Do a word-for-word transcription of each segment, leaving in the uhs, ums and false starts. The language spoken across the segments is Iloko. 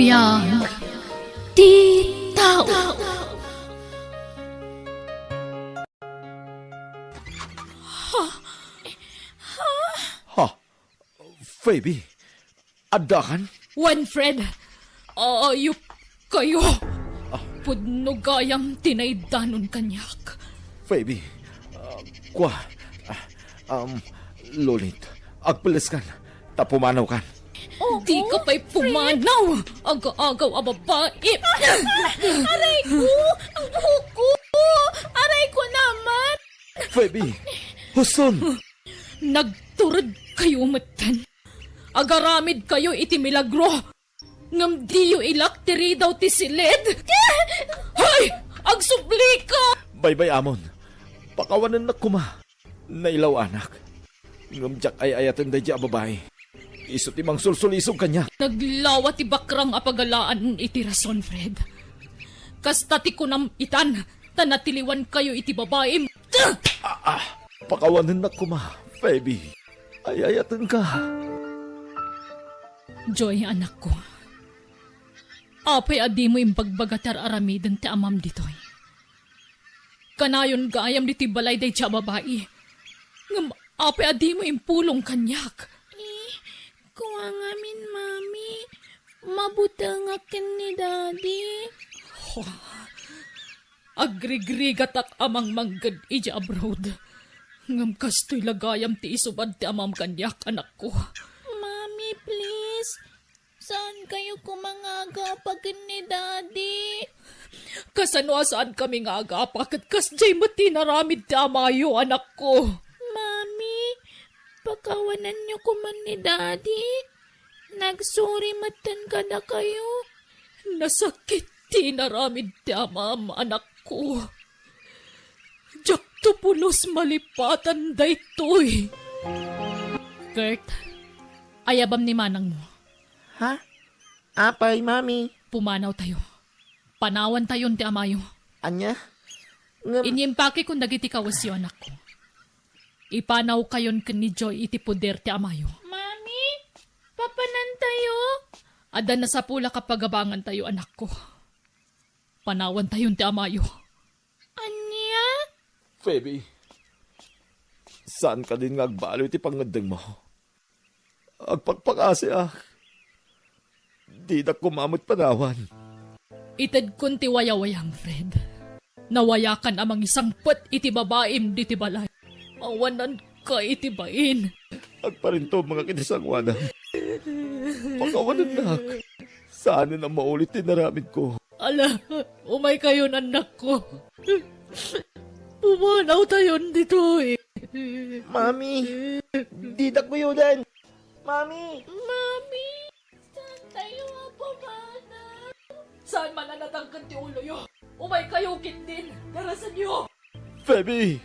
Biag ti tao. Ha? Phoebe? Addakan? Wen, Fred. Ayup kayo. Ah. Pudno gayam ti naidanon kaniak. Phoebe, ah, kua, ah, um, Lulit, agpeleskan, ta pumanawkan. Di ka pay pumanaw, aga-agaw a babai. Aray ko! Ang buhok ko! Aray ko naman! Phoebe, huston! Nagtured kayo metten. Agaramid kayo iti milagro. Ngem diyo ilak ti ridaw ti siled. Hay! Agsublika! Baybay-amon, pakawanennak koma. Nailaw-anak. Ngem diak ay-ayaten daydiay a babai. Isu ti mangsulsulisog kaniak. Naglawa ti bakrang a pagalaan iti rason, Fred. Kasta ti kunam itan, ta natiliwan kayo iti babaim. Ah, ah, pakawanennak koma, Phoebe. Ay-ayatenka. Joy, anakko. Apay a dimo imbagbaga ti ar-aramiden ti amam ditoy? Kanayon gayam ditoy balay daydiay a babai. Ngem apay a dimo impulong kaniak? Eh, kua ngamin, Mami. Mabutengak ken ni Daddy. Agrigrigatak a mangmangged idiay abroad. Ngem kastoy la gayam ti isubad ti amam kaniak, anakko. Mami, please. Saan kayo koma nga agapa ken ni Daddy? Kasano a saan kami nga agapa ket kasdiay met ti inaramid ti amayo, anakko? Mami, pakawananyo koma ni Daddy. Nagsuri metten kadakayo. Nasakit ti inaramid ti amam, anakko. Diakto pulos malipatan daytoy. Kurt, ayabam ni manangmo. Ha? Apay, Mami? Pumanawtayo. Panawantayon ti amayo. Ania? Ngem Inyempakekon dagiti kawesyo, anakko. Ipanawkayon ken ni Joy iti poder ti amayo. Mami, papanantayo? Adda nasapulak a pagabangantayo, anakko. Panawantayon ti amayo. Ania? Phoebe, saan kadin nga agbaliw ti pangngeddengmo? Agpakpakasiak. Dinak koma met panawan. Itedkon ti wayawayam, Fred. Nawayakan a mangisangpet iti babaim ditoy balay. Awananka iti bain. Agparintubengak iti sangoanam. Pakawanennak. Saanen a maulit ti inaramidko. Ala, umaykayon, annakko. Pumanawtayon ditoy. Mami, didak guyoden. Mami! Mami! Saan tayo a pumanaw? Saan man a natangken ti uloyo? Umaykayo ketdin! Darasenyo! Phoebe!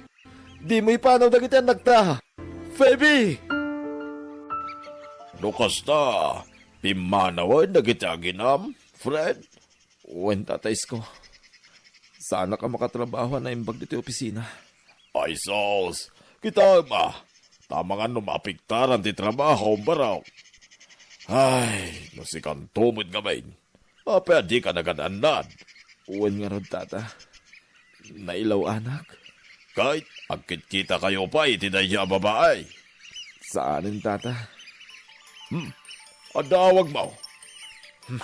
Dimo ipanaw dagiti annakta! Phoebe! No kasta, pimmanawen dagiti aginam, Fred? Wen, Tata Isko. Saanak a makatrabaho a naimbag ditoy opisina. Ay sus! Kitaem a! Ta amangan no maapektaran ti trabaho, barok. Ay, no sikanto met ngamin. Apay a dika nagan-annad? Wen ngarud, Tata. Nailaw-anak. Ket agkitkitakayo pay iti daydiay a babai? Saanen, Tata. Hmm. Adda awagmo. Hmm.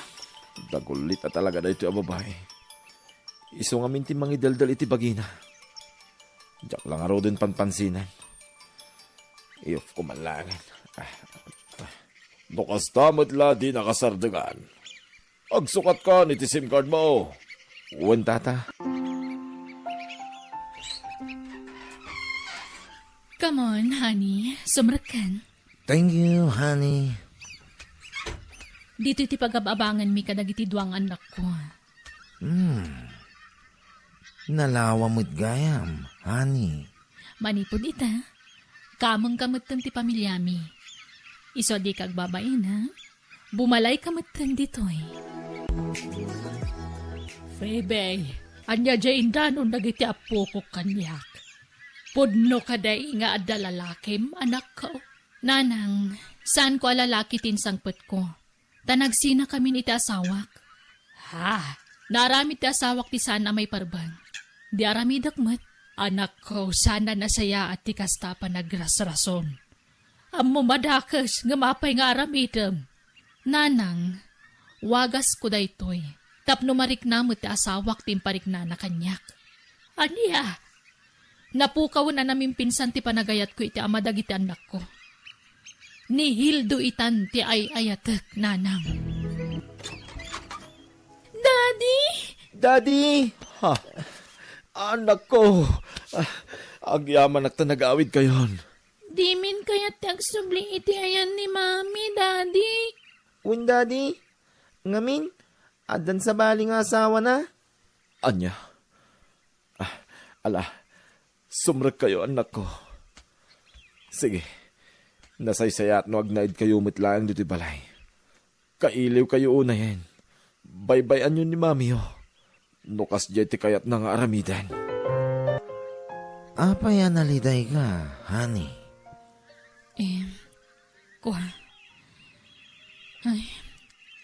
Dagulit a talaga daytoy a babai. Isu ngamin ti mangideldel iti bagina. Diak la ngaruden panpansinen. Iyufko man laengen. Ah, ah. No kasta met la, dinaka sardengan. Agsukatkan iti sim card mo. Wen, Tata. Come on, honey. Sumrekkan. Thank you, honey. Ditoy ti pagab-abanganmi kadagiti dua nga annakko. Hmm. Nalawa met gayam, honey. Manipud ita, kamengka metten ti pamiliami. Isu a dika agbabain, ha? Bumalayka metten ditoy. Phoebe, ania diay indanon dagiti appokok kaniak? Pudno kadi nga adda lalakim, anakko? Nanang, saanko a lalaki ti insangpetko. Ta nagsinakamin iti asawak. Ha, naaramid ti asawak ti saan a maiparbeng. Di aramidek met. Anakko, saan a nasayaat ti kasta a panagrasrason. Ammom a dakes, ngem apay nga aramidem? Nanang, wagasko daytoy, tapno marikna met ti asawak ti impariknana kaniak. Ania? Napukawen a namimpinsan ti panagayatko iti ama dagiti annakko. Ni Hildo itan ti ay-ayatek, nanang. Daddy! Daddy! Ha? Anakko! Ah, agyamanak ta nagawidkayon. Dimin kayat ti agsubli iti ayan ni Mami, Daddy. Wen, Daddy. Ngamin, addan sabali nga asawana? Ania? Ah, ala, sumrekkayo, annakko. Sige, nasaysayaat no agnaedkayo met laeng ditoy balay. Kailiwkayo unayen. Baybay-anyo ni Mamiyo no kasdiay ti kayatna nga aramiden. Apay a nalidayka, honey? Em, kua. Ay,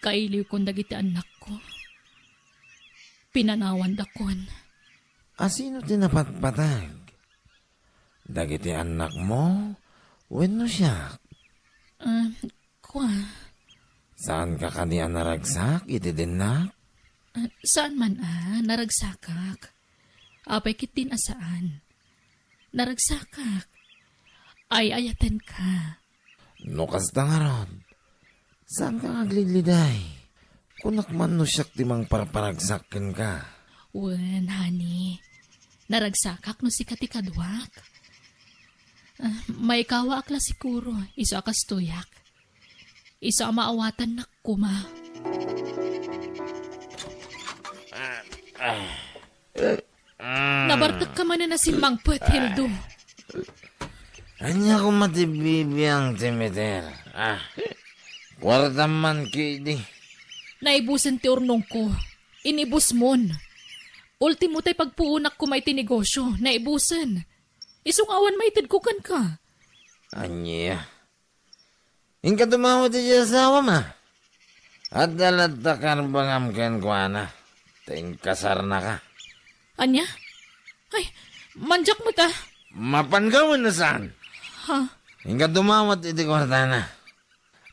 kailiwkon dagiti annakko. Pinanawandakon. A sino ti napatpateg? Dagiti annakmo wenno siak? Ah, kua. Saanka kadi a naragsak iti dinnak? Ah, saan man a naragsakak. Apay ketdin a saan. Naragsakak. Ay-ayatenka. No kasta ngarud, saanka nga aglidliday? Kunak man no siak ti mangparparagsak kenka. Wen, honey. Naragsakak no sika ti kaduak. Ah, maikawaak la siguro, isu a kastoyak. Isu a maawatannak koma. Nabartekka manen a simmangpet, Hildo. Ania koma ti bibiang ti meter? Ah, kuartam man ketdi. Naibusen ti urnongko. Inibusmon. Ultimo tay pagpuonak koma iti negosio, naibusen. Isu nga awan maitedko kenka. Ania? Inka dumawat iti asawam a? Adda latta karbengam kenkuana, ta inkasarnaka. Ania? Ay, mandiak met a. Mapanka wenno saan? Ha? Inka dumawat iti kuartana.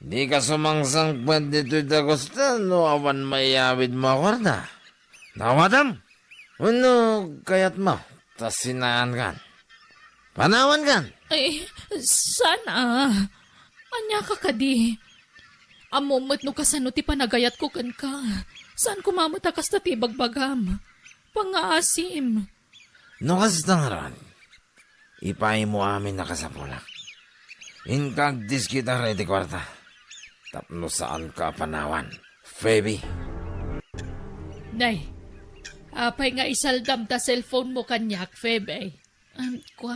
Dika sumangsangpet ditoy dagus ta no awan maiyawidmo a kuarta. Nawatam? Wenno kayatmo ta sinaankan? Panawankan? Ay, saan a? Aniaka kadi? Ammom met no kasano ti panagayatko kenka. Saan koma met a kasta ti ibagbagam. Pangngaasim. No kasta ngarud, ipaaymo amin a kasapulak. Inka agdiskitar iti kuarta tapno saanka a panawan, Feby. Nay, apay nga isaldam ta cellphone mo kaniak, Feby? Am, kua,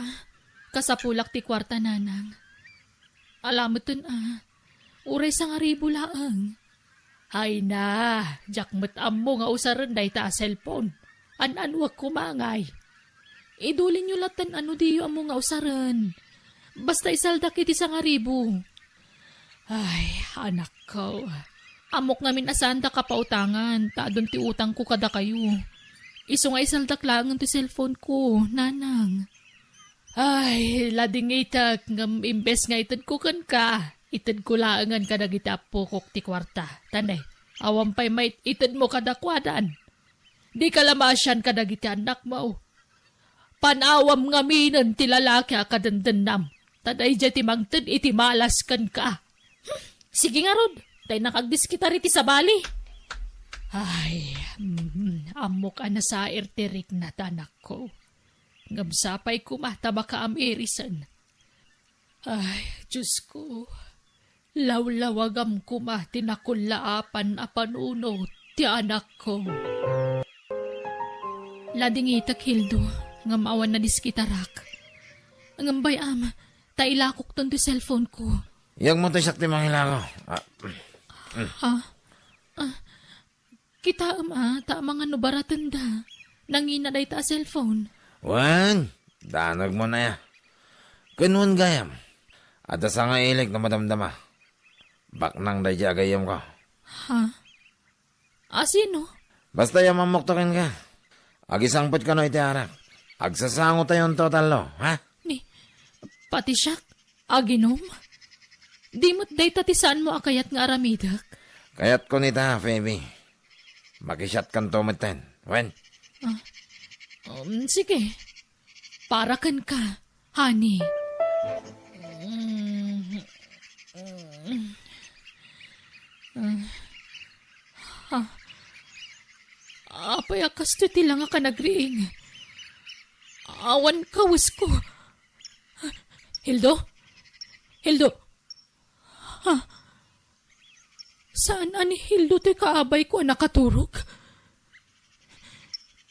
kasapulak ti kuarta, nanang. Alameten a, uray sangaribu laeng. Ay na, diak met ammo nga usaren dayta a cellphone. An-anuek koma ngay. Idulinyo latta no diyo ammo nga usaren. Basta isaldak iti sangaribu. Ay, anakko. Ammok ngamin a saandak a pautangan, ta adun ti utangko kadakayo. Isu nga isaldak laengen ti cellphone ko, nanang. Ay, ladingitek, ngem imbes nga itedko kenka, itedko laengen kadagiti appokok ti kuarta. Tanay, awan pay mait-, itedmo kadakuadan. Dika la maasian kadagiti annakmo. Panawam ngaminen ti lalaki a kadendennam, ta daydiay ti mangted iti malas kenka. Hmm, sige ngarud, ta innak agdiskitar iti sabali. Ay, mm, ammok a nasair ti rikna ta anakko. Ngem sapay koma ta makaam-irisen. Ay, Diosko, lawlawagam koma ti nakullaapan a panunot ti anakko. Ladingitek, Hildo, ngem awan nadiskitarak. Ngem bay-am, ta ilakokton ti cellphone ko. Iyagmo ta siak ti mangilako. Ah, Ha? Ah, Kitaem a, ta amangan no baratenda. Nangina dayta a cellphone. Wen, danagmo na ya. Ken wen gayam, adda sangailik no madamdama. Baknang daydi a gayyemko. Ha? A sino? Basta, ammok to kenka. Agisangpet kano iti arak. Agsasangotayonto a tallo, ha? Ni, pati siak, aginom? Di met dayta ti saanmo a kayat nga aramidek? Kayatko ita, Feby. Makisiatkanto metten. Wen? Ah, um, sige. Para kenka, honey. Ah, ha? Apay a kastoy ti langak a nagriing? Awan kawesko. Hildo? Hildo? Ha? Saan a ni Hildo toy kaabayko a nakaturog?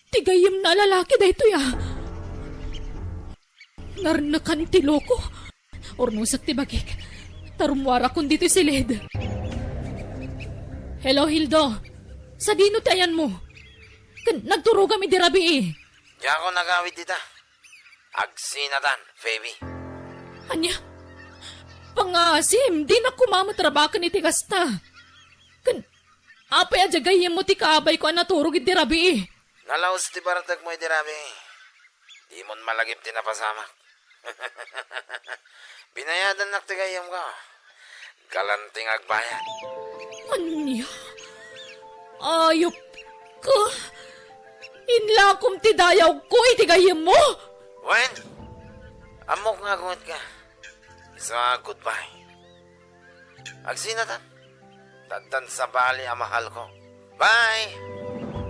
Ti gayyemna a lalaki daytoy a. Narnekan ti loko. Urnosek ti bagik. Ta rummuarakon ditoy siled. Hello, Hildo. Sadino ti ayanmo? Ken nagturogam idi rabii. Diakon agawid ita. Agsinatan, Feby. Ania? Pangngaasim, dinak koma met rabaken iti kasta. Ken, apay a diay gayyemmo ti kaabayko a naturog idi rabii? Nalaus ti bartekmo idi rabii. Dimon malagip ti napasamak. Binayadannak ti gayyemko. Galanti nga agbayad. Ania? Ayupka! Inlakom ti dayawko iti gayyemmo! Wen, ammok nga agungetka. Isu a goodbye. Agsinatan. Addan sabali a mahalko. Bye!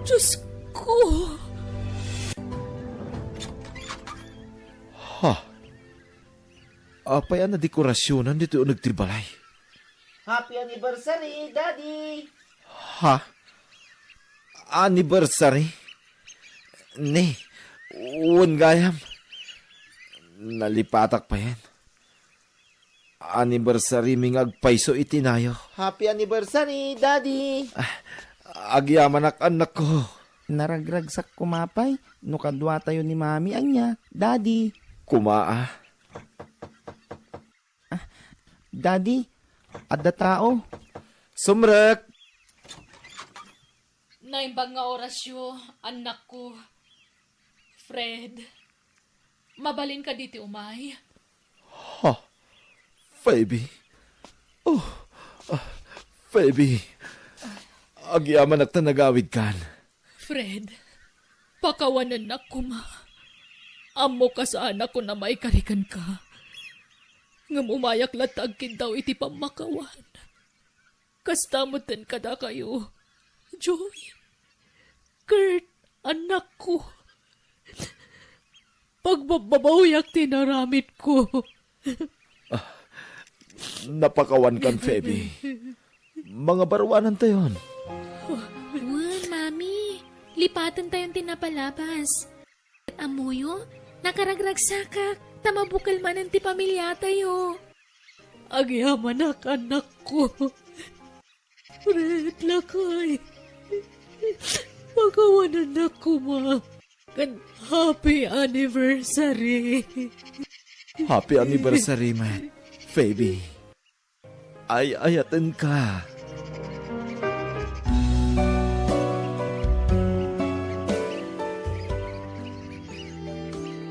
Diosko! Ha? Apay a nadekorasionan ditoy uneg ti balay? Happy anniversary, Daddy! Ha? Anniversary? Ni, wen gayam. Nalipatak payen. Anniversary mi nga agpayso iti nayo. Happy anniversary, Daddy! Ah, agyamanak, annakko. Naragragsak koma pay no kaduatayo ni Mami, ania, Daddy? Koma a. Ah, Daddy, adda tao. Sumrek! Naimbag nga orasyo, annakko. Fred, mabalinka ditoy umay? Ha? Phoebe? Oh, ah, Phoebe. Agyamanak ta nagawidkan. Fred, pakawanennak koma. Ammok a saanakon a maikari kenka. Ngem umayak latta agkiddaw iti pammakawan. Kasta metten kadakayo, Joy, Kurt, annakko. Pagbabbabawiak ti inaramidko. Ah, napakawankan, Phoebe. Mangabaruanantayon. Wen, Mami. Lipatentayon ti napalabas. Ammoyo, nakaragragsakak, ta mabukel manen ti pamiliatayo. Agyamanak, annakko. Fred, lakay. Pakawanennak koma. Ken happy anniversary. Happy anniversary met, Phoebe. Ay-ayatenka.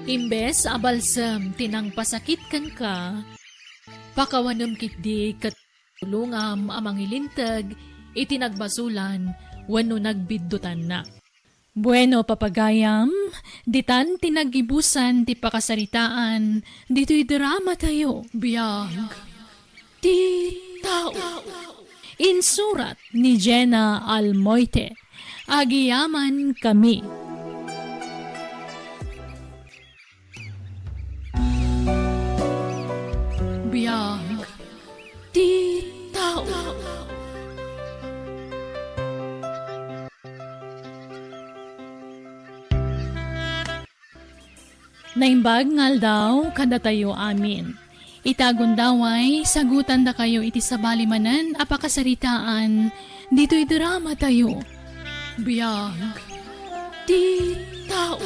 Imbes a balsem ti nangpasakit kenka, pakawanem ketdi ket tulongam a mangilinteg iti nagbasolan wenno nagbiddutanna. Bueno, papagayam, ditan ti naggibusan ti pakasaritaan ditoy dramatayo. Biag ti tao. Insurat ni Jenna Almoite. Agyamankami. Biag ti tao. Naimbag nga aldaw kadatayo amin. Ita gundaway, sagutandakayo iti sabali manen a pakasaritaan ditoy dramatayo. Biag ti tao.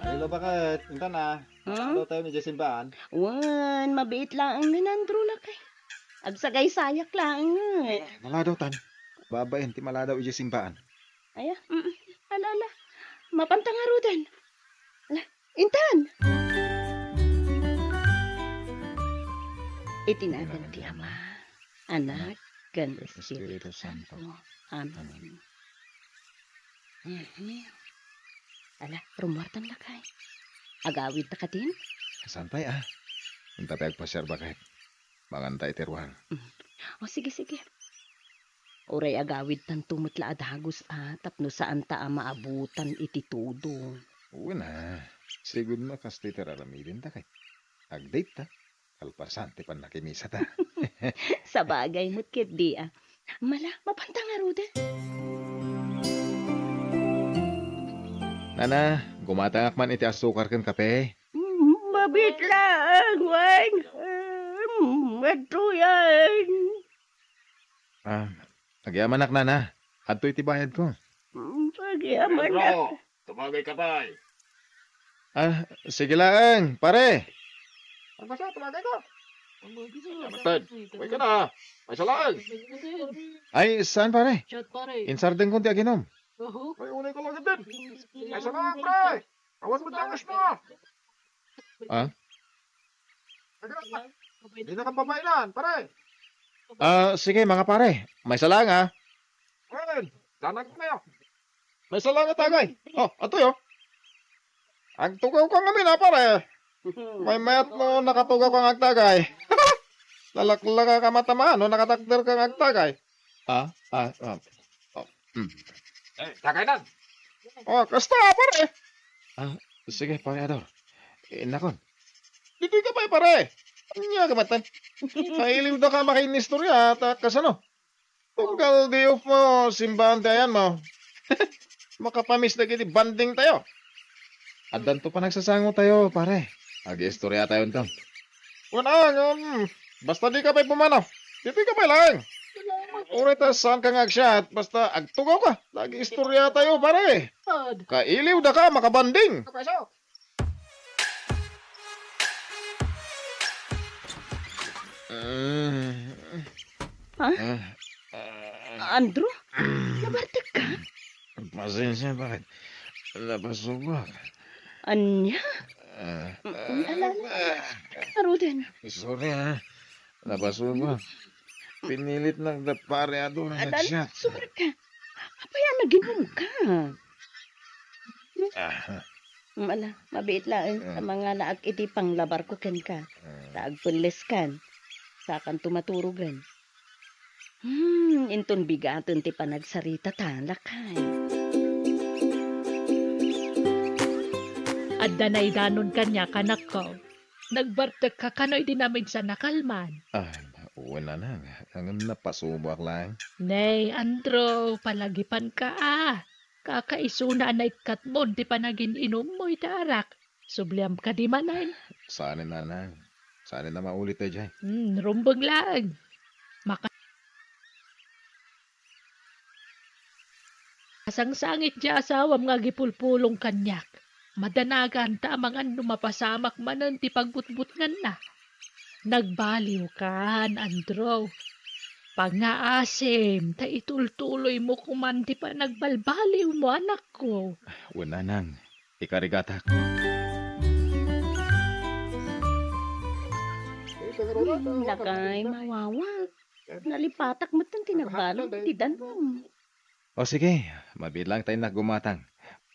Hello, bakit? Intan na. Hmm? Ano tayo ni Jason Baan? Wen, mabiit laeng ni Nandro, lakay. Agsagaysayak laeng. Maladaw tan. Babaen ti maladaw idiay simbaan. Aya, mm, ala, ala. Mapanta ngaruden. Ala, intan. Iti nagan ti Ama, Anak, ken Espiritu Santo. Amen. Mhm. Ala, rummuartan lakay. Agawidta kadin? Saan pay, ah? Inta pay agpasiar baket. Manganta iti ruar. Mm. O, sige, sige. Uray agawidtanto met la a dagus, ah, tapno saanta a maabutan iti tudo. Wen a, sigud no kastoy ti raramidenta ket agdate ta. Kalpasan ti pannakimisata. Sabagay met ketdi, ah. Mala, mapanta ngaruden. Nana, gumatangak man iti asukar ken kape. Mm, mabiit laeng, Weng. Mm, adtoyen. Ah, agyamanak, Nana. Adtoy ti bayadko. Mm, agyamanak. Pedro, tumagayka pay. Ah, sige laeng, pare. Ano ba siya? Tumagayka. Amatad. Uy ka na. Maysa laeng. Ay, saan, pare? Shot, pare. Insardengko ti aginom. Oho. Ay, unay ko lang din. Maysa laeng, pre. Awan mo dangas na. Ah? Dina kan babae nan, pare. Ah, sige, mga pare. Maysa lang, ah. Well, danag kayo. Maysa lang, ah, tagay. Oh, ato yo. Agtugaw ka ngamin, ah, pare. Maymayat no nakatugaw kang agtagay. Nalaklaka ka matamaan no nakatakder kang agtagay. Ah, ah, ah. Oh, mm. Eh, tagay na. Oh, kasta, pare. Ah, sige, pare Ador. Inakon. Ditoy ka pay, pare. Ania ka matan? Kailiw da ka makainistorya, ta kasano? Tunggal di mo simbahan ti ayan mo. Makapamiss dagiti banding tayo. Addanto panagsasango tayo, pare. Agiistorya tayo, Anton. Wen a, ngem, basta di ka pay pumanaw. Ditoy ka pay laeng. Uray ta saan ka nga agsiat, basta agtugaw ka. Agiistorya tayo, pare. Kailiw da ka, makabanding. Ah. Ha? Ah, ah. Andrew? Nabartek ka? Pasensya, bakit? Napasubak. Ania? Ah. Mm, ala, ala, ala. Aruden. Sorry, ha. Napasubak. Pinilit na da pare Ador nga nagsiat. Sorry ka. Apay a naginom ka? Ah. Mm, ala, mabiit laeng ta mangalaak iti panglabar ko kenka. Ah. Ta agpelles kan. Sakan to maturogen. Hmm, inton bigaten ti panagsarita ta, lakay. Adda naidanon kaniak, anakko. Nagbartek ka kano idi namidsa nakalman? Ah, wen a, Nana, ngem napasubak laeng. Nay, Andrew, palagipan ka, ah. Kakaisuna a naikkatmon ti panagin-inummo iti arak. Subliam kadi manen. Saanen, Nana. Saanen a maulit daydiay. Hmm, rumbeng laeng. Maka- Masangsangit ti asawam nga agipulpulong kaniak. Madanagan ta amangan no mapasamak manen ti pagbutbutnganna. Nagbaliw kan, Andrew. Pangngaasim ta itultuloymo koman ti panagbalbaliwmo, anakko. Wen a, Nang, ikarigatak. Hmm, lakay, mawawa. Nalipatak met ti nagbalog iti danum. O sige, mabilang ta innak gumatang.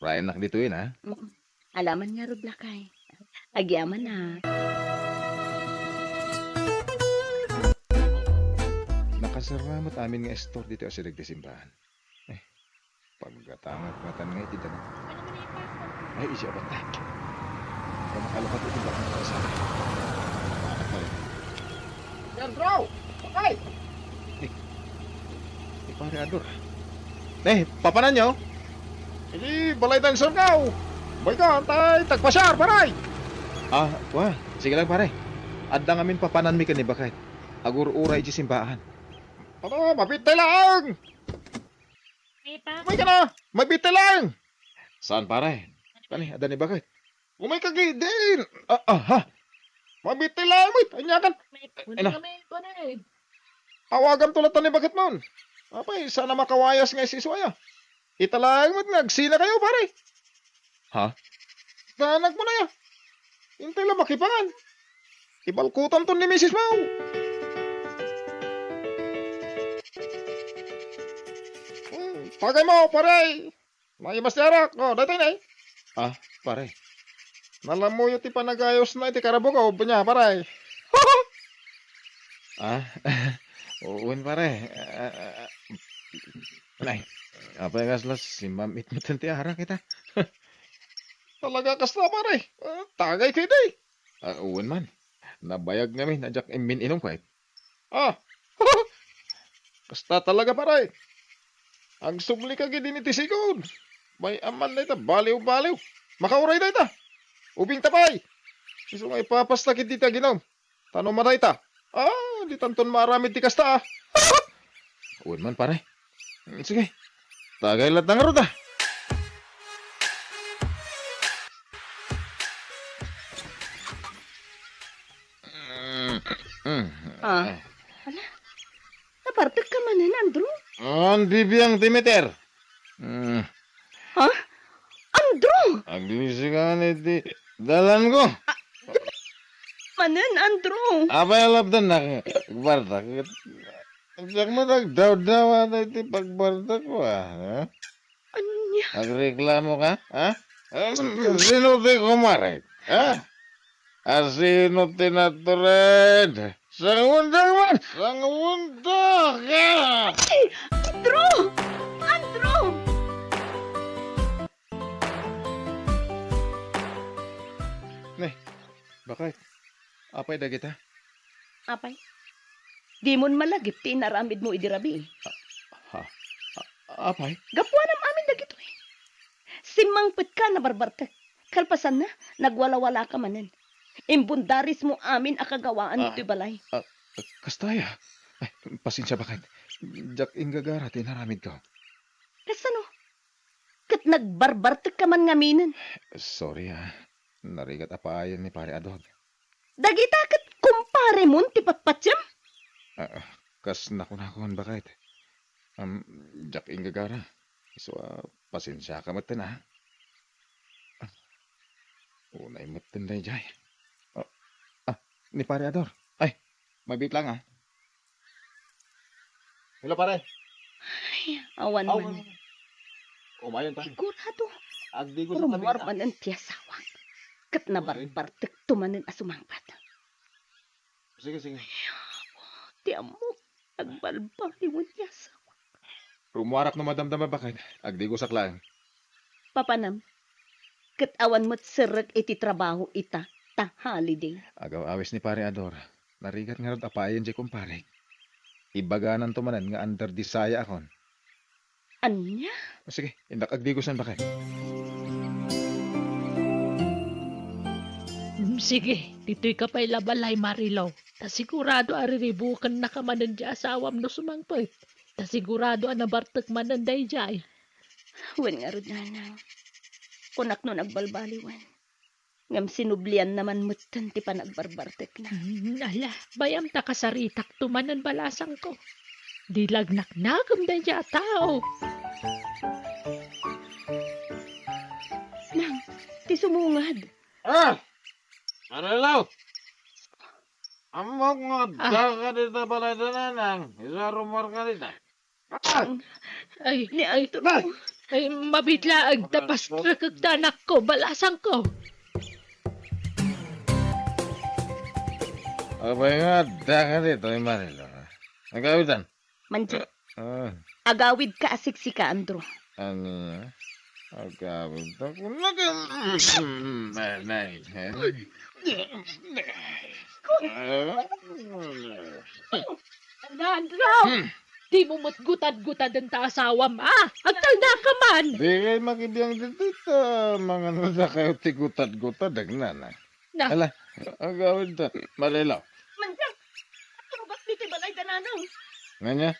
Rayennak ditoy, ha? Mm. Alaman ngarud, lakay. Agyaman, ha. Nakasarra met amin nga istor ditoy asideg ti simbahan. Eh, paggatangak ngatan nga iti danum. Ay, isi abat na. Kaya makalukat iti bakit sa akin. Anak na rin. Sir Bro! Patay! Eh, eh, pare Ador. Eh, papananyo? Idi balay tayong surkaw. Bay ka, tay, tagpasiar, paray! Ah, wa, sige lang, pare. Adda ngamin papananmi ken ni Bakay. Agur-uray iti simbaan. Ano, mapitay lang! May pa. Umay ka na! Mabitay lang! Saan, pare? Kani, adda ni Bakay. Umay ka, gidin! Ah, ah, ha? Mabitay lang, umay! Anya kan? May pa. Ina. Kami, pare. Awaganto latta ni baketmon. Apay, saan a makawayas nga isisua, ya? Ita laeng met nga agsinakayo, pare. Ha? Danagmo na, ya. Intay la makipangan. Ibalkutanton ni misismo. Hmm, tagaymo, pare. Maimas ti arak. Oh, daytoy na, eh. Ah, pare. Nalamoyo ti panagayosna iti karabukob, nia, pare. Ah, wen, pare. Ah, ah, ah. Nay, apay kasla simmam-it metten ti arak ita? Talaga kasta, pare. Ah, tagay kadi. Ah, wen man. Nabayag ngamin a diak immin-inum, pare. Ah, kasta talaga, pare. Agsublika ketdin iti sigud. Bay-am man dayta, baliw-baliw. Makauray dayta. Ubingta pay. Isu nga ipapasta ketdi ti aginum. Ta no madayta, ah, ditanton maaramid ti kasta, ah. Wen man, pare. Sige. Tagay latta ngarud, ah. Mm, mm. Ah. Ala, nabartek ka manen, Andrew? Ah, bibiang ti meter. Mm. Ha? Andrew! Aglisikan iti dalanko. Manen, Andrew? Apay a lapdan nak, bardak. Diak met agdawdawa iti pagbardakko, ah, ha? Ania? Agreklamo ka, ha? Sino ti kumarek, ha? A sino ti natured? Sanguandak man! Sanguandak! Ah! Ay! Andrew! Andrew! Ne, bakit? Apay dagita? Apay? Dimon malagip ti inaramidmo idi rabii. Ha? Ha? Apay? Gapuanam amin dagitoy. Simmangpetka, nabarbartek. Kalpasanna, nagwalawalaka manen. Imbundarismo amin a kagawaan Ah, ditoy balay. Ah, kasta aya? Ay, pasensia, bakit? Diak inggagara ti inaramidko. Kasano? Ket nagbarbartekka man ngaminen. Sorry, ah. Narigat a paayen ni Pare Ador. Dagita ket kumparemon ti patpatiem? Ah, kas nakunakon, bakit? Am, diak inggagara. Isu a, pasensiaka metten, ah. Ah, unay metten daydiay. Ah, ah, ni Pare Ador. Ay, mabiit lang, ah. Hello, pare. Ay, awan Aw, man. Umayon, pare. Sigurado. Agdigos ang Rummuar tabi, ah. Manen ti asawak. Ket Okay. Nabarbartekto manen a sumangpet. Sige, sige. Ti ammok, nagbalbaliwen ti asawak. Rummuarak no madamdama, bakit? Agdigosak laeng. Papanam, ket awan met serrek iti trabaho ita, ta holiday. Agaw-awis ni Pare Ador. Narigat ngarud a paayen diay kumparek. Ibagananto manen nga under the sayaakon. Ania? Sige, innak agdigosan, bakit? Mm, sige, ditoyka pay la balay, Marilou. Ta sigurado a riribukennaka manen diay asawam no sumangpet. Ta sigurado a nabartek manen daydiay. Wen ngarud, nanang. Kunak no nagbalbaliwen. Ngem sinublianna man metten ti panagbarbartekna. Mm, ala, bay-am ta kasaritakto manen balasangko. Di lagnaknakemda daydiay a tao. Nang, ti sumungad. Ah! Marilou! Ammok nga Ah. Adda ka dita balay da, nanang. Isu a rummuarka dita. Ay, Ni ay, Anto- ay, mabiit laeng ta pastrekek ta anakko, balasangko. Apay nga adda ka ditoy, Marilou? Agawidan. Mandiay. Ah. Agawidka a siksika, Andrew. Ania? Agawid ta kunaka. Nay, nay. Andrew! Hmm. Dimo met gutad-gutaden ta asawam, a? Agtalnaka man! Dikay makibiang ditoy ta manganadakayo ti gutad-gutad, agnana. Na. Ala, agawid ta, Marilou. Mandiay, agturogak ditoy balay da, nanang. Ania?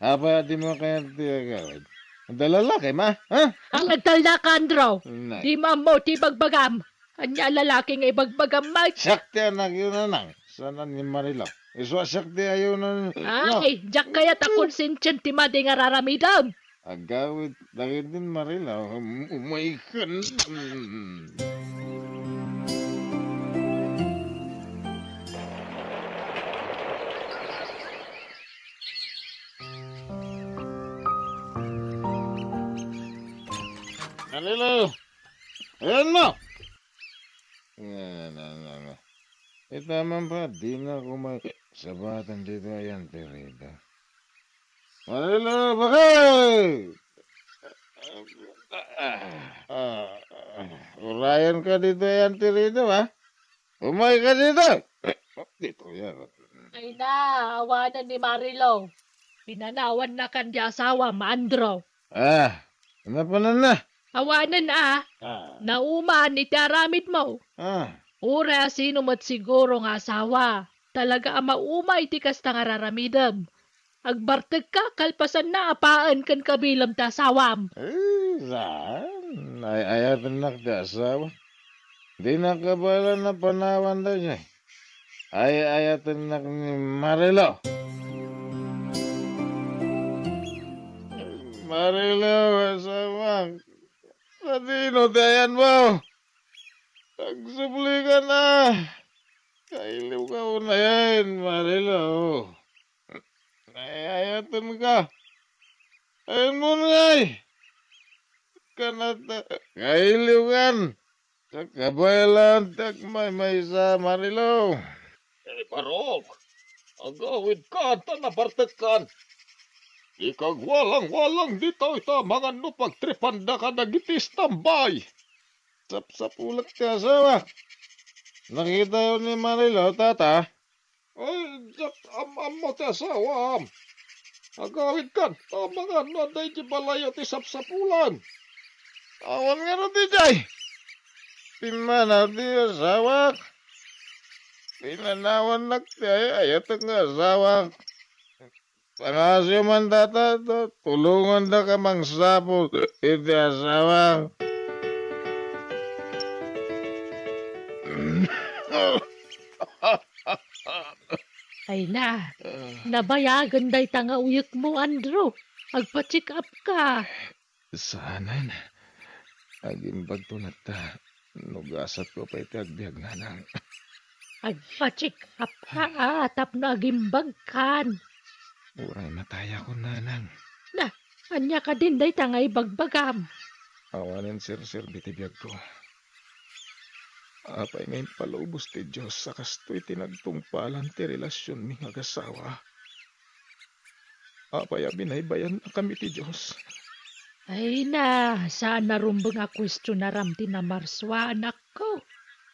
Apay a dimo kayat ti agawid? Adda lalaki, ma? Ha? Agtalnaka, Andrew. Nay. Dimo ammo ti ibagbagam. Ania a lalaki nga ibagbagam, Mike? Siak ti anakyo, nanang. Saan ni Marilo? Isu a siak ti ayunan. Ay, diak kayat a konsensyen ti madi nga raramidem. Agawid dagiti Marilo. Um, umay ka. Marilo! Ayan mo! Nga, nga, nga, nga. Ita man pa, di na ko may sabatan dito, ayan, tirida. Marilo, bakit? Ah, ah, urayan ka dito, ayan, tirida, ha? Umay ka dito! Dito, yan. Ay na, awanan ni Marilo. Pinanawan na kan di asawa, Maandro. Ah, napanan na. Awanen a, ah, nauman iti aramidmo. Ah. Uray a sino met siguro nga asawa, talaga a maumay ti kasta nga raramidem. Agbartekka kalpasanna a paen ken kabilem ti asawam. Eh, saan? Ay, ayatennak ti asawa. Di nakabaelan a panawan daydiay. Ay, ayatennak ni Marilo. Marilo, asawak. Sadino ti ayanmo? Agsubli ka na. Kailiw ka unayen, Marilo. Ay, ayatenka. Ayanmo ngay. Kanata, kailiw kan. Kabaelan ti agmaymaysa, Marilo. Eh, Barok, agawidka ta nabartekkan. Ikagwalang-walang ditoy ta mangan no pagtripanda kadagiti istambay. Sapsapulek ti asawa. Nakitayo ni Marilo, tata. Ay, diak am-ammo ti asawam. Agawidkan, amangan no adda idiay balay ti sapsapulan. Awan ngarud idiay. Pimmanaw ti asawak. Pinanawannak ti ay-ayatek nga asawak. Pangasyo man data, ta tulongandak a mangsapul iti asawak. Ay na, nabayagen dayta nga uyekmo, Andrew. Agpa-check up ka. Saanen. Agimbagto latta no gasatko pay ti agbiag, nanang. Agpa-check up ka, a, tapno agimbagkan. Uray matayakon, nanang. Na, ania kadin dayta nga ibagbagam? Awanen serserbi ti biagko. Apay nga impalubos ti Dios a kastoy ti nagtungpalan ti relasionmi nga agasawa? Apay a binaybay-annakami ti Dios? Ay na, saan a rumbeng a kuestionaram ti namarsua, anakko.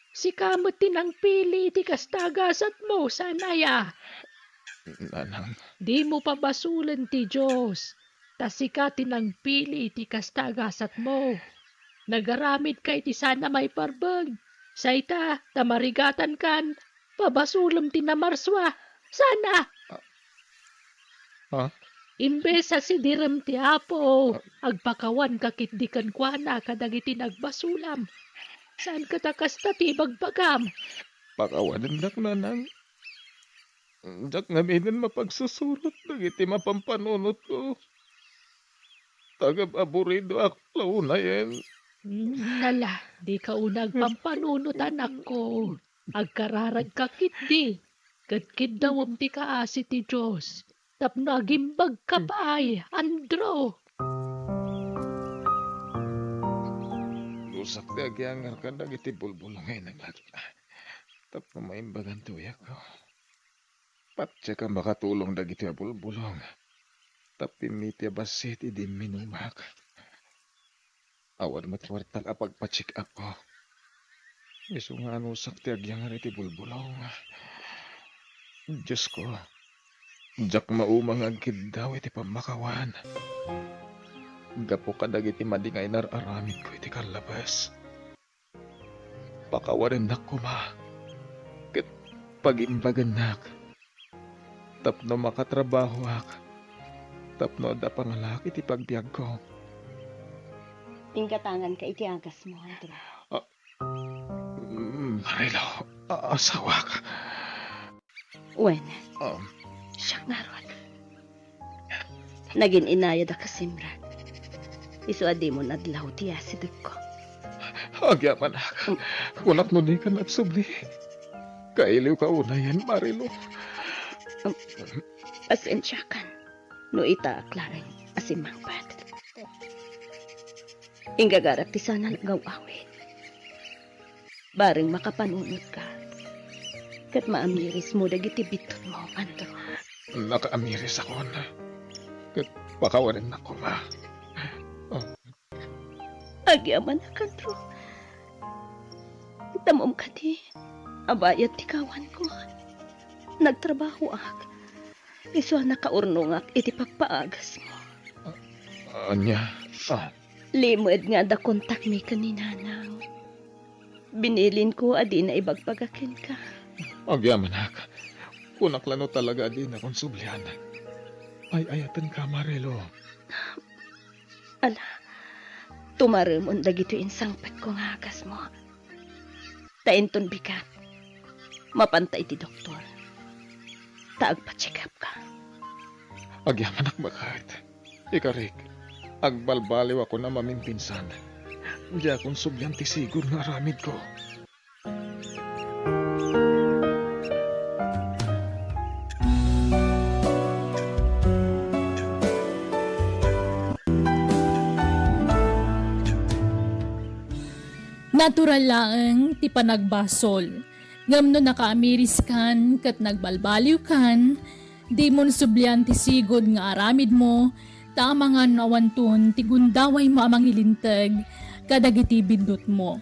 Sika met ti nangpili iti kasta a gasatmo, saan aya? Nanang. Dimo pabasolen ti Dios, ta sika ti nangpili iti kasta a gasatmo. Nagaramidka iti saan a maiparbeng. Say ta, ta marigatankan, pabasolem ti namarsua. Saan a? Ah. Ah? Imbes a sidirem ti Apo, ah, agpakawanka ketdi kenkuana kadagiti nagbasolam. Saanka ta kasta ti ibagbagam? Pakawanendak, nanang. Diak ngaminen mapagsusurot dagiti mapampanunotko. Tagab-aburidoak la unayen. Mm, nala, dika una agpampanunot, anakko. Agkararagka ketdi, ket kiddawem ti kaasi ti Dios, tapno agimbagka pay, Andrew. Lusak ti agiyangar kadagiti bulbulong nga inagak, tapno maimbagan ti uyekko. Patse ka makatulong dagiti a bulbulong, tapno immi ti a bassit idi imminumak. Awan met kuartak a pagpa-check up ko. Isu nga anusak ti agyangar iti bulbulong. Diosko, diak mauma nga agkiddaw iti pammakawan. Gapu kadagiti madi nga inar-aramidko iti kallabes. Pakawanennak koma ket pagimbagennak tapno makatrabahoak, tapno adda pangalaak iti pagbiagko. Inggatanganka iti agasmo, Andrew. Ah, mm, Marilo, a-, asawak. Wen, Ah, siak ngarud. Nagin-inayad a kasimrek. Isu a dimo nadlaw ti asidegko. Agyamanak. Kunak no dikan agsubli. Kailiwka unayen, Marilu. Um, Pasensiakan no itaak laeng a simmangpet. Inggagarak ti saan a nagaw-awid. Bareng makapanunotka ket maamirismo dagiti biddutmo, Andrew. Nakaamirisakon. Ket pakawanennak koma. Oh. Agyamanak, Andrew. Itam kadi a bayat ti kawanko. Nagtrabahoak. Isu a nakaurnongak iti pappaagasmo. A-, ania? Ah. Limed nga adda kontakmi ken ni Nanang. Binilinko a dina ibagbaga kenka. Agyamanak, kunak la no talaga a dinakon sublian. Ay-ayatenka, Marilu. Ala, tumaremon dagitoy insangpetko nga agasmo. Ta inton bigat, mapanta iti doktor. Ta agpa-check up ka. Agyamanak baket. Ikarik, agbalbaliwakon a mamimpinsan. Diakon sublian ti sigud nga aramidko. Natural laeng ti panagbasol, ngem no nakaamiriskan ket nagbalbaliwkan, dimon sublian ti sigud nga aramidmo, ta amangan no awanton ti gundawaymo a mangilinteg kadagiti biddutmo.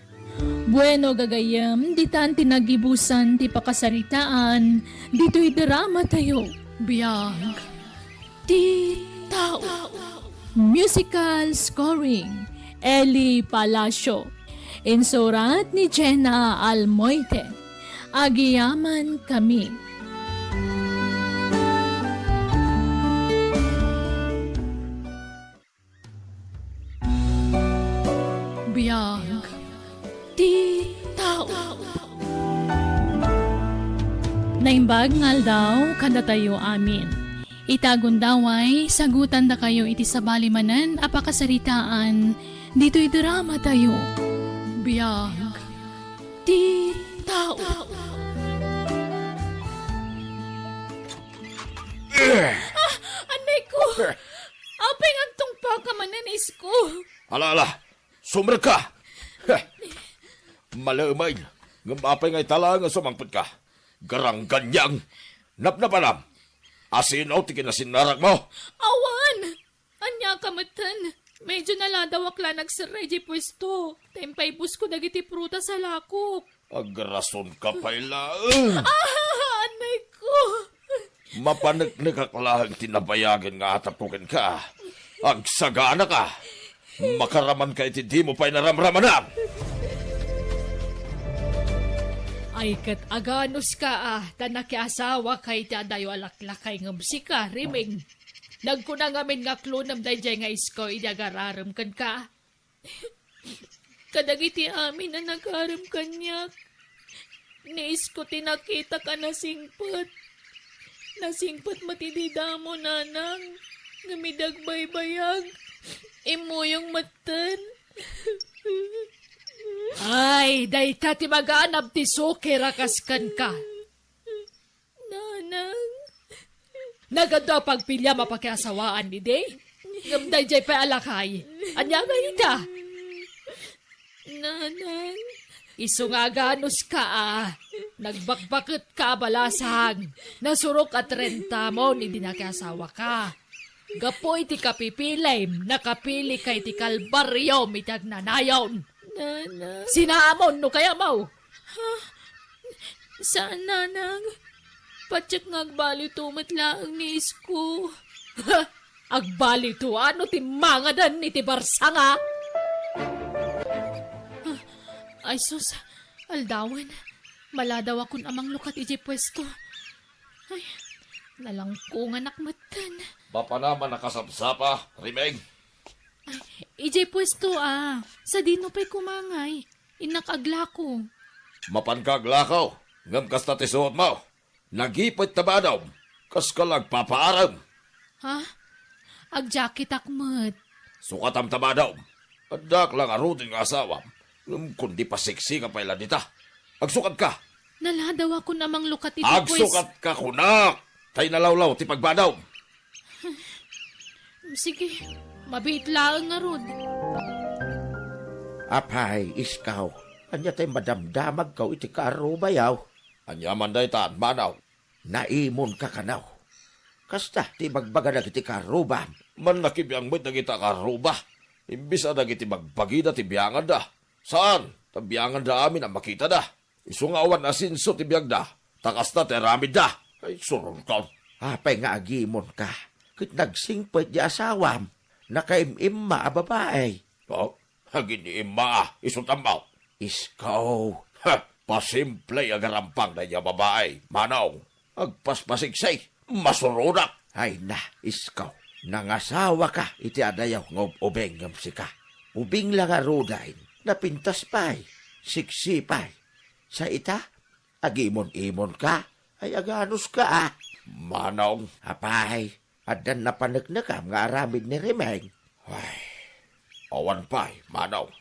Bueno, gagayyem, ditan ti naggibusan ti pakasaritaan ditoy drama tayo. Biag ti tao. Musical scoring, Eli Palacio. Insurat ni Jenna Almoite. Agyamankami. Biag ti tao. Naimbag nga aldaw kadatayo amin. Ita gundaway, sagutandakayo iti sabali manen a pakasaritaan ditoy drama tayo. Biag ti tao. Ah, anay ko! Apay nga agtungpaka manen, isko? Ala, ala! Sumrekka! Heh! Malemed, ngem apay nga ita laeng a sumangpetka? Garangganyang! Napnapanam! Asino ti kinasinarakmo? Awan! Ania ka metten? Medyo naladawak la nagserrek idiay puesto. Ta impaibusko dagiti prutas a lakop. Agrasonka pay laeng. Ah, anay ko! Mapaneknekak laeng ti nabayagen nga atapko kenka. Agsaganaka. Makaramanka iti dimo pay naramramanan. Ay, ket aganuska a, ta nakiasawaka iti adayo a laklakay ngem sika, Rimeng. Nagkuna ngamin nga aklonem daydiay nga isko idi agararem kenka. Kadagiti amin a nagarem kaniak, ni isko ti nakitak a nasingpet. Nasingpet met idi damo, nanang, ngem idi agbaybayag, immuyong metten. Ay, dayta ti maganab ti sukir a kas kenka. Nanang. Nagadu a pagpiliam a pakiasawaan idi? Ngem daydiay pay a lakay. Ania nga ita? Nanang. Isu nga aganuska a. Nagbakbaketka a balasang. Nasurok a trentamon idi nakiasawaka. Gapu iti kapipilim, nakapilika iti kalbariom iti agnanayon. Nanang. Sinaamon no kayatmo. Ha? Saan, nanang. Patiek nga agbaliwto met laeng ni isko. Ha? Agbaliwto? Ano ti mangadan iti barsanga? Ah, ay sus, aldawen. Maladawakon a manglukat idiay puesto. Ay, nalangkonganak metten. Mapanam a nakasapsapa, Rimeng? Ay, idiay puesto a. Sadino pay kumangay? Innak aglako. Mapanka aglako, ngem kasta ti suotmo. Nagipet ta madam. Kaska la agpapaarem. Ha? Agjaketak met. Sukatam ta madam. Addak la ngaruden nga asawam. Ngem kundi pasiksika pay la dita. Agsukatka. Naladaw a kun amang lukat iti puwes. Agsukatka kunak. Tay nalawlaw ti pagmadam. Sige, mabiit laeng ngarud. Apay, iskaw, ania tay madamdamagkaw iti kaarrubayaw? Ania man daytan, manaw? Naimonka kano. Kasta ti ibagbaga dagiti kaarrubam. Mannakibiang met dagiti kaarruba. Imbes a dagiti bagbagida ti bianganda. Saan, ta bianganda amin a makitada. Isu nga awan asenso ti biagda, ta kasta ti aramidda. Ay, suronkon. Apay nga agimonka? Ket nagsingpet di asawam, nakaim-imma a babai. Oh, agin-imma a, isu tammaw. Iskaw. Ha, pasimple a garampang daydi a babai, manong. Agpaspasiksi, masuronak. Ay na, iskaw. Nangasawaka iti adayo nga ub-ubing ngem sika. Ubing la ngaruden, napintas pay, siksi pay. Sa ita, agimon-imonka, ay aganuska a. Manong. Apay, addan napaneknekam nga aramid ni Rimeng? Ay, awan pay, manong.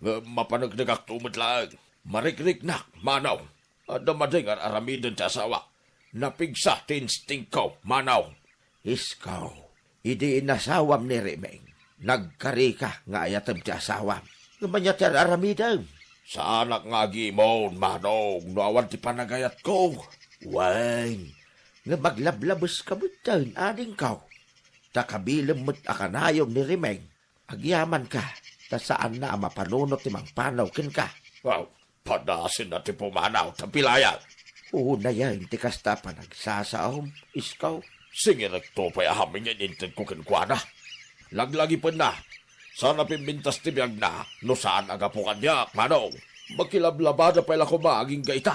Ngem mapaneknekakto met laeng. Marikriknak, manong. Adda madi nga ar-aramiden ti asawak. Napigsa ti instingko, manong. Iskaw, idi inasawam ni Rimeng, nagkarika nga ayatem ti asawam. Ngem ania ti ar-aramidem? Saanak nga agimon, manong, no awan ti panagayatko. Wen, ngem aglablabeska metten, adingko. Ta kabilem met a kanayon ni Rimeng. Agyamanka, ta saanna a mapanunot ti mangpanaw kenka. Wow, padasenna ti pumanaw, ta pilayan. Unayen ti kasta a panagsasaom, iskaw. Singirekto pay a amin nga inintedko kenkuana. Laglagipenna, saan a pimmintas ti biagna, no saan a gapu kaniak, manong. Makilablabada pay la koma agingga ita.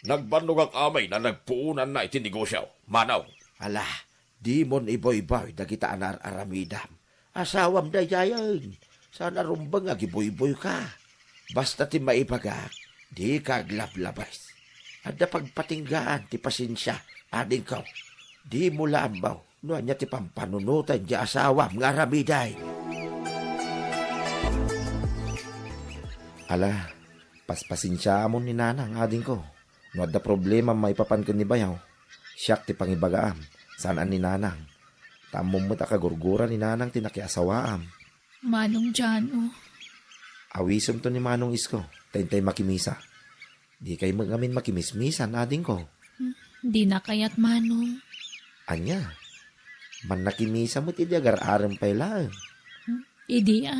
Nagbannogak amin a nagpuonanna iti negosio, manong. Ala, dimon iboyboy dagita a naar-aramidam. Asawam daydiayen, saan a rumbeng nga agibuyboyka. Basta ti maibagak, dika aglablabes. Adda pagpatinggaan ti pasensia, adingko. Dimo la ammo no ania ti pampanunoten ti asawam nga aramiden. Ala, paspasensiaamon ni Nanang, adingko. No adda problema maipapan ken ni Bayaw, siak ti pangibagaam, saan a ni Nanang. Ta ammom met a kagurgura ni Nanang ti nakiasawaam. Manong Jan-o. Awisemto ni Manong Isko, ta intay makimisa. Dikay met ngamin makimismisan, adingko. Hmm, dina kayat, Manong. Ania? Mannakimisa met idi agar-arem pay laeng. Hmm, idi a.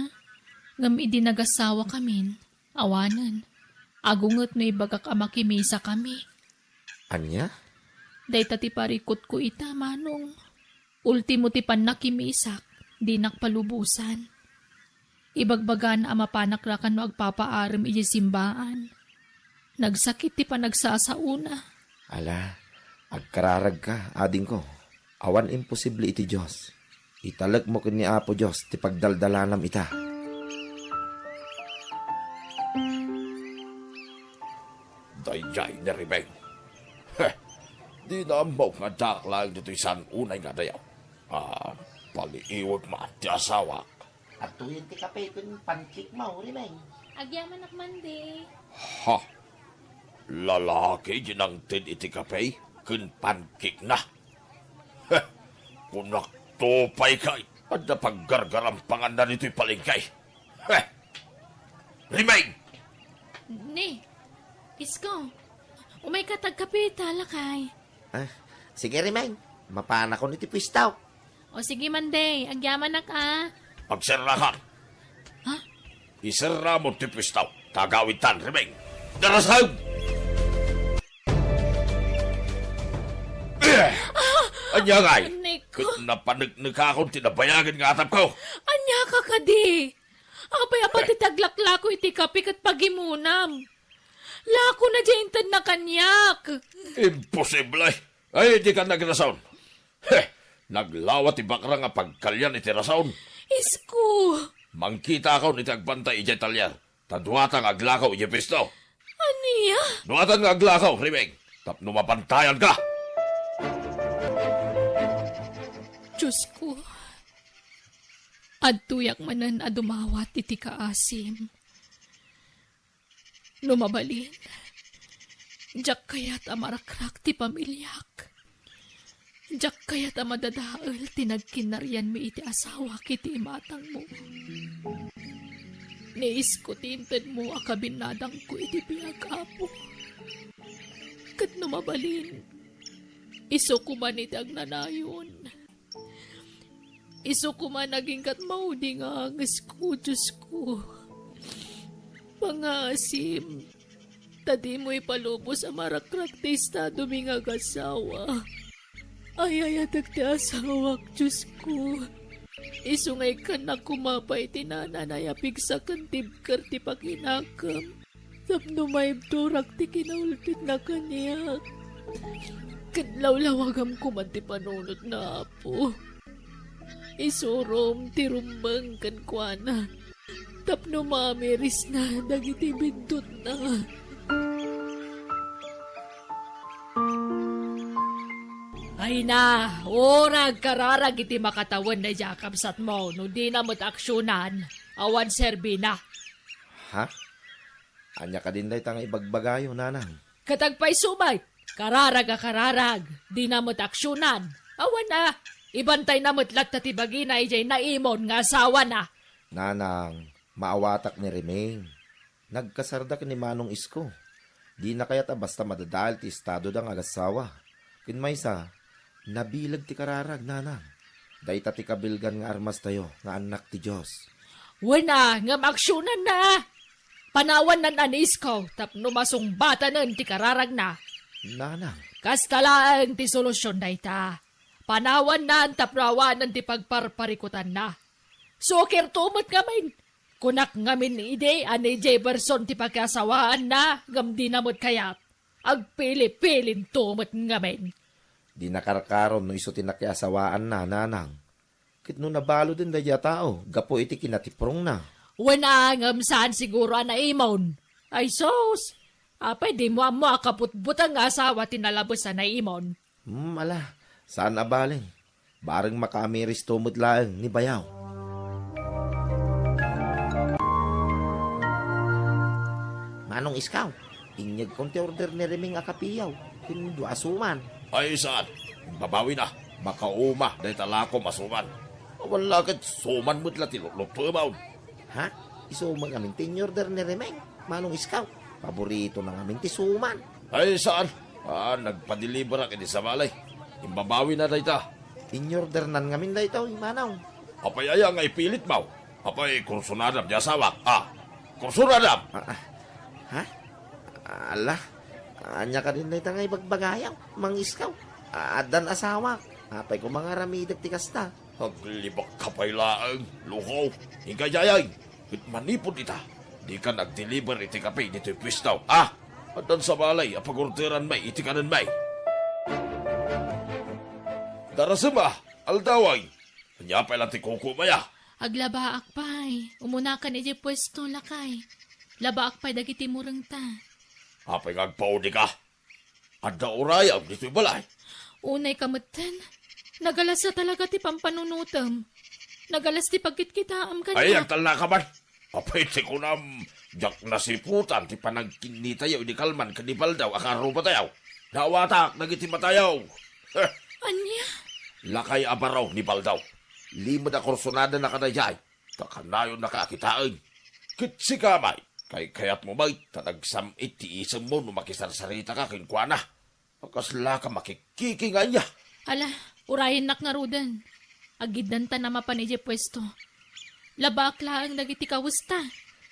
Ngem idi nagasawakamin, awanen. Agunget no ibagak a makimisakami. Ania? Dayta ti parikutko ita, Manong. Ultimo ti pannakimisak, dinak palubosan. Ibagbagana a mapanak la kano agpapaarem idiay simbaan. Nagsakit ti panagsasaona. Ala, agkararagka, adingko. Awan imposible iti Dios. Italekmo ken ni Apo Dios ti pagdaldalanam ita. Daydiay ni Rimeng. Heh, dina ammo nga addaak laeng ditoy saan unay nga adayo. Ah, paliiwek man ti asawak. Adtoyen ti kape ken pancake mo, Rimeng. Agyamanak, Mande. Ha? Lalaki ti nangted iti kape ken pancake na. Heh, kunak to pay kay adda paggargarampanganna ditoy palengke. Heh! Rimeng! Ni, Isko, umayka ta agkape ita, lakay. Ah, sige, Rimeng. Mapanakon iti puesto. O sige, Mande, agyamanak a. Agserrakan. Ha? Iserramon ti puesto. Tagawidtan, Rimeng. Darasag! Eh! Ania ngay? Anak ko. Ket napaneknekakon ti nabayagen nga atapko. Ania ka kadi? Apay a pati ti aglaklako iti kape ket pagimonam. Lako na diay intedna kaniak. Imposible! Ay, dika nagrason. Heh, naglawa ti bakrang a pagkalian iti rason. Isko! Mangkitakon iti agbantay idiay talyer. Ta duata nga aglakaw idiay puesto. Ania? Duatan nga aglakaw, Rimeng. tapno mabantayanka. Diosko, adtoyak manen a dumawat iti kaasim. No mabalin, diak kayat a marakrak ti pamiliak. Diak kayat a madadael ti nagkinnarianmi iti asawak iti imatangmo. Ni Isko ti intedmo a kabinnadangko iti biag, Apo. Ket no mabalin, isu koma iti agnanayon. Isu koma nagingkat maudi nga angesko, Diosko. Pangaasim, ta dimo ipalubos a marakrak ti estadomi nga agassawa. Ay-ayatek ti asawak, Diosko. Isu nga ikkannak koma pay ti nananay a pigsa ken tibker ti pakinakem. Tapno maibturak ti kinaulpitna kaniak. Ket lawlawagam koma ti panunotna, Apo. Isurom ti rumbeng kenkuana tapno maamirisna dagiti biddutna. Ay na, ura agkararag iti makatawen daydiay a kabsatmo no dina met aksionan, awan serbina. Ha? Ania kadin dayta nga ibagbagayo, nanang? Ket agpayso met, kararag a kararag, dina met aksionan. Awan a, ibantayna met latta ti bagina idiay naimon nga asawana. Nanang, maawatak ni Reming. Nagkasarda ken ni Manong Isko. Dina kayat a basta madadael ti estadoda nga agassawa. Ken maysa, nabileg ti kararag, nanang. Dayta ti kabilgan nga armastayo nga annak ti Dios. Wen a, ngem aksionanna. Panawannan a ni Isko tapno masungbatanen ti kararagna. Nanang. Kasta laeng ti solusion dayta. Panawannan tapno awanen ti pagparparikutanna. Sukirto met ngamin. Kunak ngamin idi a ni Jefferson ti pakiasawaanna ngem dina met kayat. Agpili-pilinto met ngamin. Dina karkaron no isu ti nakiasawaanna, nanang. Ket no nabaloden daydiay a tao gapu iti kinatiprongna. Wen a, ngem saan siguro a naimon. Ay sus! Apay dimo ammo a kabutbuteng nga asawa ti nalabes a naimon? Hmm, ala, saan a bale. Bareng makaamiristo met laeng ni bayaw. Manong Isko, inyegkon ti order ni Reming a kapiyaw ken dua a suman. Ay, saan? Imbabawina. Makauma dayta lakom a suman. Awan la ket suman met la ti lutluttoem. Ha? Isu met ngamin ti in-order ni Remeng, Manong Isko. Paboritona ngamin ti suman. Ay, saan? Ah, nagpadeliverak iti sabali. Imbabawina dayta. In-ordernan ngamin daytoy, Manong. Apay aya nga ipilitmo? Apay, kursunadam ti asawak? Ah, kursunadam? Ah, ah. Ha? Ala, ania kadin dayta nga ibagbagayo, Mang Isko? Ah, addan asawak. Apay koma nga aramidek ti kasta? Aglibakka pay laeng, lukaw. Inka idiay, ket manipud ita, dikan agdeliver iti kape ditoy puesto, a? Addan sabali a pagorderanmi iti kanenmi. Darasem a, aldaw ay. Ania pay la ti kukuem aya? Aglabaak pay. Umunakan idiay puesto, lakay. Labaak pay dagiti murengta. Apay nga agpaudika? Adda urayem ditoy balay? Unayka metten. Nagalas a talaga ti pampanunotem. Nagalas ti pagkitkitaem kaniak. Ay, agtalnaka man. Apay ti kunam, diak nasiputan ti panagkinnitayo idi kalman ken ni Baldaw a kaarrubatayo. Naawatak dagiti matayo. Heh. Ania? Lakay a baro ni Baldaw. Limed a kursunadana kadaydiay. Ta kanayonnaka a kitaen. Ket sika met, kaykayatmo met ta nagsam-it ti isemmo no makisarsaritaka kenkuana. Kaslaka makikkiki nga ania? Ala, urayennak ngaruden. Agiddanta a mapan idiay puesto. Labaak laeng dagiti kawesta.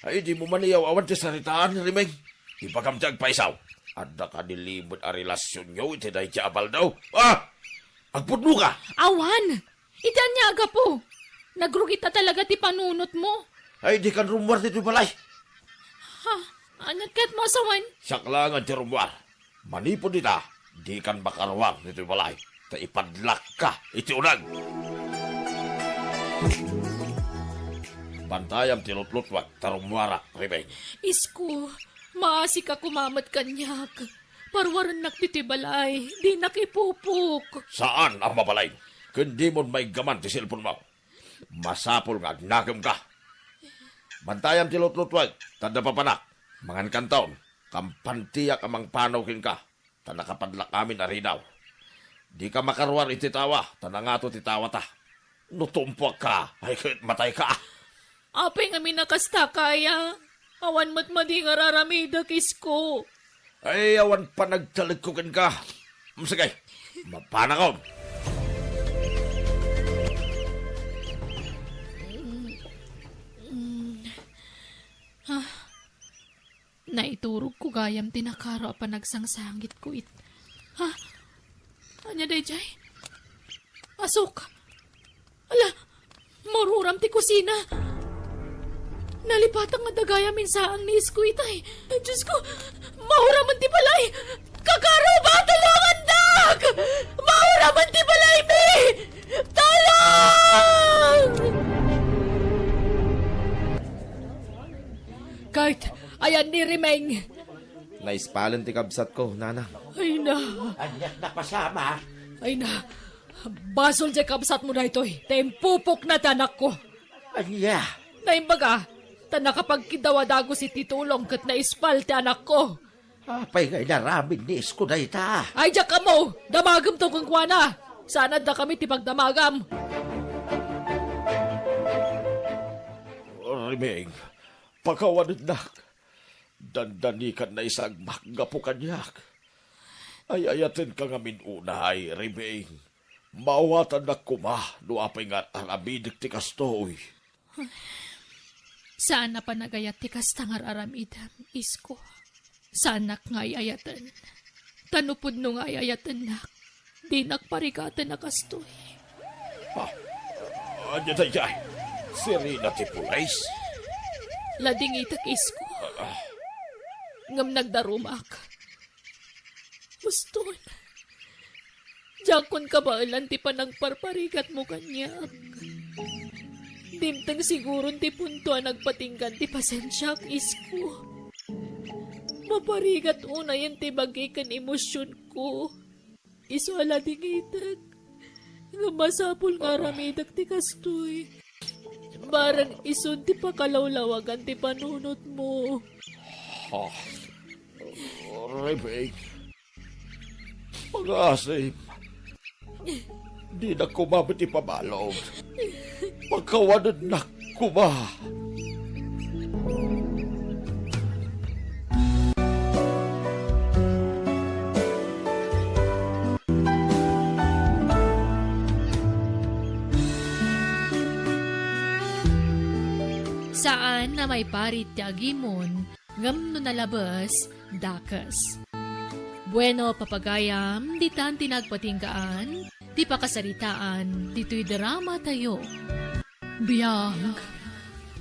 Ay, dimo man iyaw-awan ti saritaan, Rimeng. Ibagam ti agpayso. Adda kadi limed a relasionyo iti daydiay a Baldaw? Ah! Agpudnoka! Awan! Iti ania a gapu? Nagrugita talaga ti panunotmo. Ay, dikan rummuar ditoy balay. Ha? Aniat kayatmo a sawen? Siak laengen ti rummuar. Manipud ita, dikan makaruar ditoy balay, ta ipadlakka iti uneg. Bantayam ti lutlutuek ta rummuarak, Rimeng. Isko, maasika koma met kaniak. Parwarennak ditoy balay. Dinak ipupok. Saan a mabalin. Ken dimon maiggaman ti cellphone-mo. Masapul nga agnakemka. Bantayam ti lutlutuek, ta adda papanak. Mangankanton, kampantiak a mangpanaw kenka, ta nakapadlak amin a ridaw. Dika makaruar iti tawa, ta nangato ti tawata. No tumpuakka, ay ket matayka. Apay ngamin a kasta, Kaya? Awan met madi nga ar-aramidek, Isko. Ay, awan panagtalekko kenka. Mm, sige, mapanakon. Ah, naiturogko gayam ti nakaro a panagsangsangitko it-, ha? Ania daydiay? Asuk! Ala, maururam ti kusina. Nalipatak nga dagayam insaang ni Isko itay. Diosko, mauram ti balay! Kakaro, tulongannak! Mauram ti balaymi! Tulong! Kurt, ayan ni Rimeng. Naispalen ti kabsatko, nanang. Ay na. Aniak napasama? Ay na. Basol diay kabsatmo daytoy. Ta impupokna ti anakko. Ania? Naimbag a, ta nakapagkiddaw a dagus iti tulong ket naispal ti anakko. Apay nga inaramid ni Isko dayta? Ay, diak ammo! Damagemto kenkuana! Saan adda kami ti pagdamagam? Rimeng, pakawanennak. Dandanikan naisagmak gapu kaniak. Ay-ayatenka ngamin unay, Rimeng. Maawatannak koma no apay nga ar-aramidek ti kastoy. Saan a panagayat ti kasta nga ar-aramidem, Isko. Saanak nga ay-ayaten. Ta no pudno nga ay-ayatennak, dinak parigaten a kastoy. Ah, ania daydiay? Sirena ti pulis? Ladingitek, Isko. Ah. Ngem nagdarumak. Uston. Diakon kabaelan ti panangparparigatmo kaniak. Dimteng siguron ti punto a nagpatinggan ti pasensiak, Isko. Maparigat unayen ti bagi ken emosionko. Isu a ladingitek. Ngem masapul nga aramidek ti kastoy. Bareng isun ti pakalawlawagan ti panunotmo. Ah, Rebek, pangaasim. Dinak koma met ipabalog. Pakawanennak koma. Saan a maiparit ti agimon, ngem no nalabes, dakes. Bueno, papagayam, ditan ti nagpatinggaan ti pakasaritaan ditoy dramatayo. Biag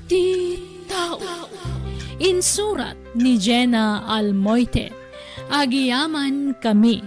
ti tao. Insurat ni Jenna Almoite. Agiyaman kami.